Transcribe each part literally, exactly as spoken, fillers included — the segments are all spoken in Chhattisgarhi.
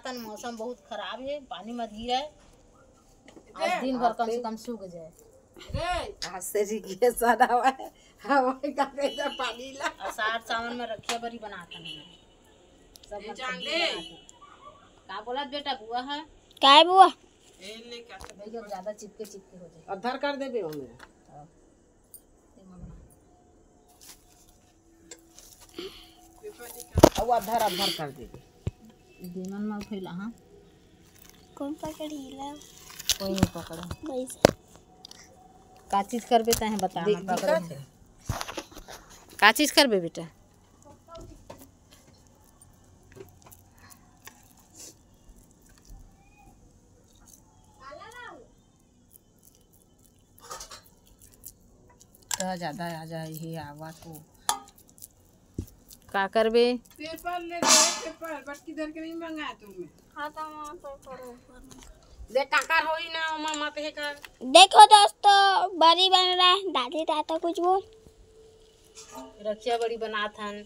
तन मौसम बहुत खराब हे, पानी मत गिरे। आज दिन भर कम से कम सूख जाए। आज से जी के सदा हुआ है, हवा का कैसा पानी ला। आषाढ़ सावन में रखिया बरी बनाथन। सब ये मन जान सब्जी ले। बनाथन। का बोलत बेटा, बुआ है? काय बुआ? भैया ज्यादा चिपके चिपके हो जाए। अधर कर देबे ओमे। हाँ। अउ अधर अधर कर देबे। देमन में उठेला, हाँ। कौन पकड़ी ला? कोई नहीं पकड़ा। वैसे। का चीज करबे तहे बता, देख, मत पकड़े। दिक्कत है। का चीज करबे बेटा? तो ज्यादा आ जाए ही आवा तो। का करबे? पेपर ले दे, पेपर, बटकी धर के नहीं मंगा तू में। हाँ, तो वहाँ पेपर ऊपर में। देख, काकर होई ना, ओमा मत हे कर। देखो दोस्तों, बरी बन रहा है। दादी, ताता कुछ बोल। रखिया बरी बनाथन।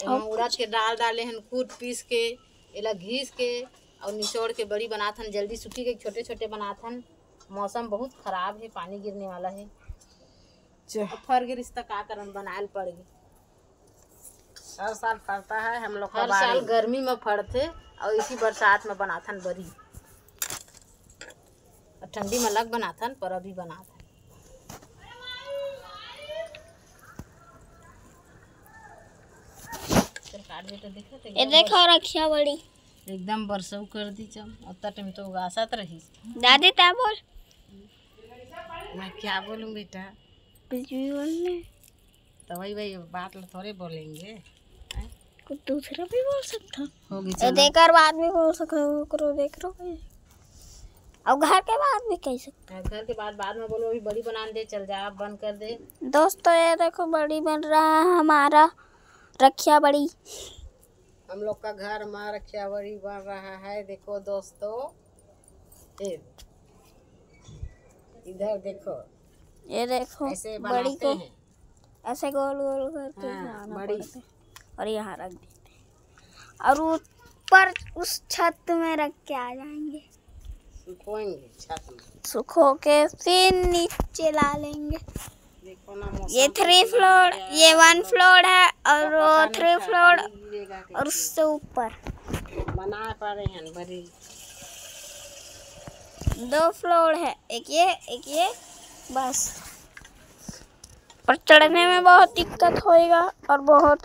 एमा उड़द के दाल डाले हन, कूट पीस के, एला घीस के अउ निचोड़ के बरी बनाथन। जल्दी सूखी के छोटे-छोटे बनाथन। मौसम बहुत खराब हे, पानी गिरने वाला हे। च- अब फर गे रिस त का करन, बनाए ल पड़ गे। हर साल फरता है हम लोग का हर साल बाड़ी। गर्मी में फरथे अउ इसी बरसात में बनाथन बरी। अउ ठंडी में अलग बनाथन, पर अभी बनाथन। चल काट दे तो देखो तो ये एकदम देखो बरस-, रखिया बड़ी। एकदम बरसऊ कर दी चम। उतना टाइम तो उगासत रही। दादी, तैं बोल। मैं क्या बोलूँ बेटा? कुछ भी बोलने। तो वही, वही बात ला थोड़े बोलेंगे। कुछ दूसरा भी बोल सकता। होगी, ए, चलो। देकर बाद भी बोल सकते हो, ओकरो देख लो। अब घर के बाद भी कह सकते। हाँ, घर के बाद, बाद में बोलो, अभी बड़ी बनान दे, चल जा, अब बंद कर दे। दोस्तों, ये देखो, बड़ी बन रहा है हमारा रखिया बड़ी। हम लोग का घर में रखिया बड़ी बन रहा है, देखो दोस्तों, ये इधर देखो, ये देखो, ऐसे बड़ी बनाते को हैं। ऐसे गोल गोल करके हाँ, बनाना बड़ी। पड़ता है और यहाँ रख देते हैं और ऊपर उस छत में रख के आ जाएंगे। सुखोएंगे छत में। सुखो के फिर नीचे ला लेंगे। देखो ना, मौसम ये थ्री कितना फ्लोर, बढ़िया ये है। वन फ्लोर है और वो थ्री फ्लोर और उससे ऊपर बनाए पड़े हैं बड़ी। दो फ्लोर है, एक ये, एक ये, बस। और चढ़ने में बहुत दिक्कत होएगा और बहुत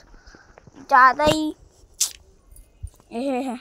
ज़्यादा ही ये है।